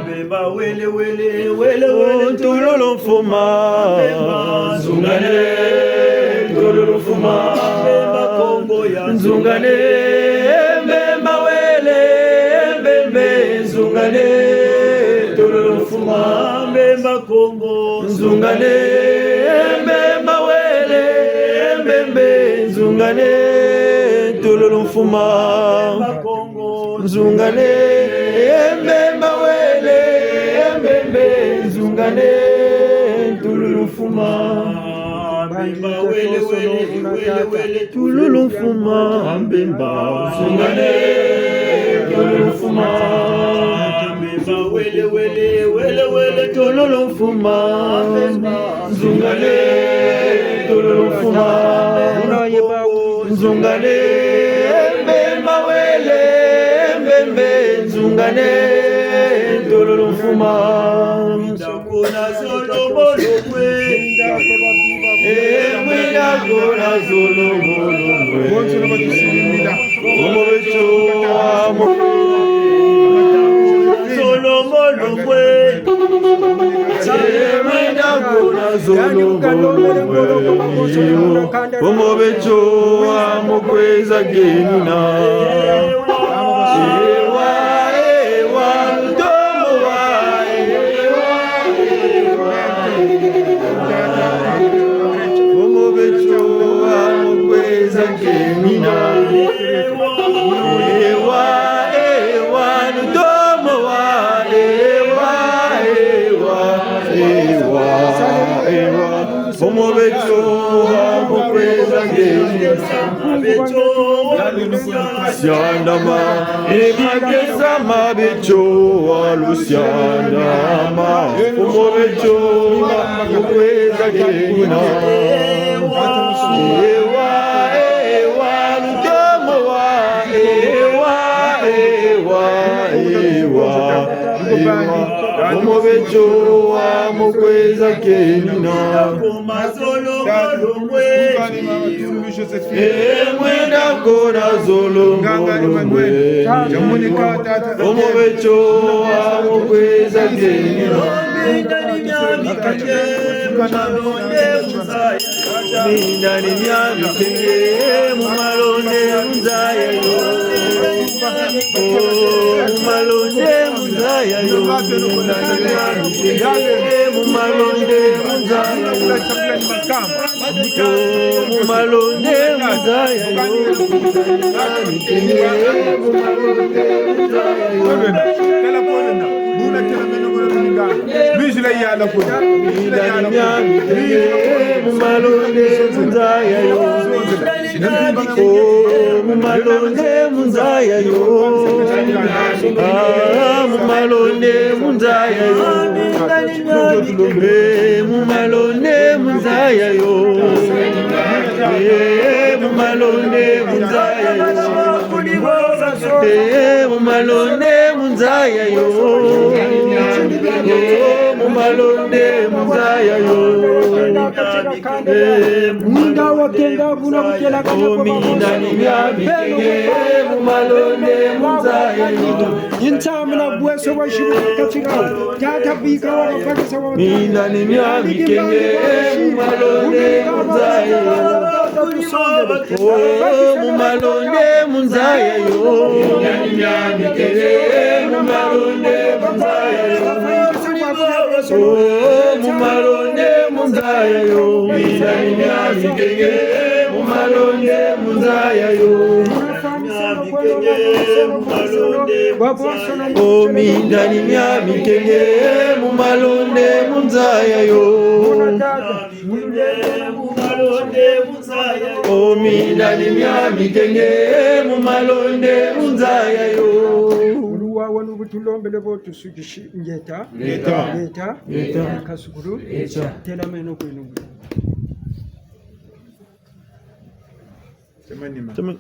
Mbemba wele, wele, wele, wele, ntololo mfuma. Nzungane, ntololo mfuma. Mbemba Kongo ya. Nzungane, Mbemba wele, Mbembe, nzungane, ntololo mfuma. Mbemba Kongo. Nzungane, Mbemba wele, Mbembe, nzungane, Mfuma, nzungane, e Mbemba wele, e Mbembe, nzungane, tululu mfuma. Mbemba wele, wele, wele, wele, tululu mfuma, Mbemba, nzungane, tululu mfuma. Mbemba wele, wele, wele, wele, tululu mfuma, Mbemba, nzungane, tululu mfuma. Nzungane, Mbemba wele, Mbembe, nzungane, tululu mfuma. Kuna zolo molo kwe. E mwinda kuna zolo molo kwe. Bonso na batusimbila. Omo beto wa mo-, zolo molo kwe. E mwinda kuna zolo molo kwe. Omo beto wa mo kweza kenina. Ewa, ewa, lutomo wa, ewa, ewa. Omo beto wa mo kweza kenina. Ewa, ewa, lutomo wa, ewa, ewa, ewa, ewa. Omo beto wa mo kweza kenina. Siandama, e makesa ma beto wa lusiandama. Omo beto wa mo kweza kenina. Ewa, ewa, lutomo wa, ewa, ewa, ewa, ewa. Omo beto wa mo kweza kenina. E mwinda kuna zolo molo kwe. Omo beto wa mo kweza kenina. Minda ni miami kenge, mu malonde mu nza yayo. Oh, mu malonde mu nza yayo. Minda ni miami kenge, mu malonde mu nza yayo. Oh, mu malonde mu nza yayo. Minda ni miami kenge, mu malonde mu nza yayo. Lwizila yala kuna. Minda ni miami kenge, mu malonde mu nza yayo. Oh, mu malonde mu nza yayo. Ah, mu malonde mu nza yayo. Eh, mu malonde mu nza yayo. Eh, mu malonde mu nza yayo. Eh, mu malonde mu nza yayo. Oh, mu malonde mu nza yayo. Eh, mu Minda wa kenga buna kutela kanya. Oh, kwa minda ni miami kenge, mu malonde mu nza yayo. Intamina bweso wa shibu katika. Tata bika wa mapakisa wa. Minda ni miami kenge, mu malonde mu nza yayo. Oh, mu malonde mu nza yayo. Minda ni miami kenge, mu malonde mu nza yayo. Oh, mu malonde mu nza yayo. Minda ni miami kenge, mu malonde mu nza yayo. Oh, minda ni miami kenge, mu malonde mu nza yayo. Oh, minda ni miami kenge, mu malonde mu nza yayo. Uluwa wanu butulombele bo tusukishi ngeta. Ngeta. Ngeta. Ngeta. Kasukulu. Ngeta. Tela meno kwenu. Tema nima. Tema.